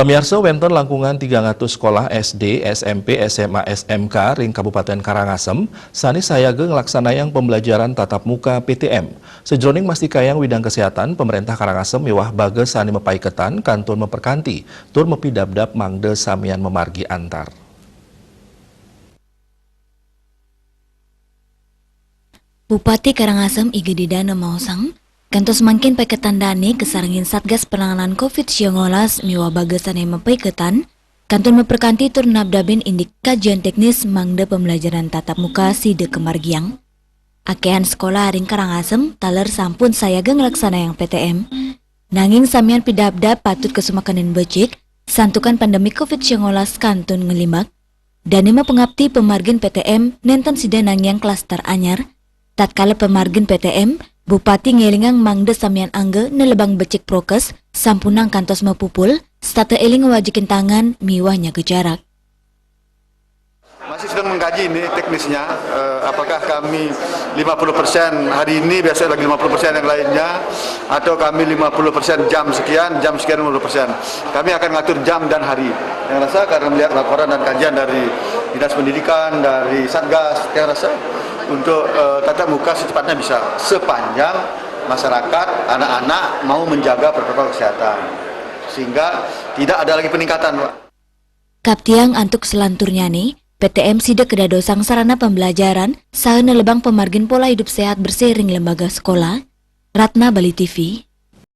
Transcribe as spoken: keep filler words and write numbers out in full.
Pamiarsa, wénten langkungan tigang atus sekolah S D, S M P, S M A, S M K ring Kabupaten Karangasem sané sayaga nglaksanayang pembelajaran tatap muka P T M. Sajroning mastikayang widang kesehatan, Pemerintah Karangasem miwah baga sané mapaiketan kantun maperkanti tur mapidabdab mangda samian mamargi antar. Bupati Karangasem I Gede Dana maosang, kantos mangkin paiketan dané kasarengin Satgas Penanganan covid sembilan belas miwah baga sané mapaiketan, kantun maperkanti tur nabdabin indik kajian teknis mangda pembelajaran tatap muka sida kamargiang. Akéhan sekolah ring Karangasem taler sampun sayaga nglaksanayang P T M. Nanging samian pidabdab patut kasumakenin becik, santukan pandemi covid sembilan belas kantun nglimbak. Dané mapangapti pamargin P T M nénten sida nangiang klaster anyar. Tatkala pamargin P T M, Bupati ngélingang mangda samian angga nelebang becik prokes, sampunang kantos mapupul, setata éling ngwajikin tangan miwah nyaga jarak. Masih sedang mengkaji ini teknisnya, eh, apakah kami lima puluh persen hari ini, besok lagi lima puluh persen yang lainnya, atau kami lima puluh persen jam sekian, jam sekian lima puluh persen. Kami akan ngatur jam dan hari. Yang rasa karena melihat laporan dan kajian dari Dinas Pendidikan, dari Satgas, yang rasa untuk, eh, tatap muka secepatnya bisa, sepanjang masyarakat, anak-anak mau menjaga protokol kesehatan. Sehingga tidak ada lagi peningkatan, Pak. Kaptiang antuk selanturnyané, P T M sida kadadosang sarana pembelajaran saha nelebang pamargin pola hidup sehat bersih ring lembaga sekolah. Ratna, Bali T V.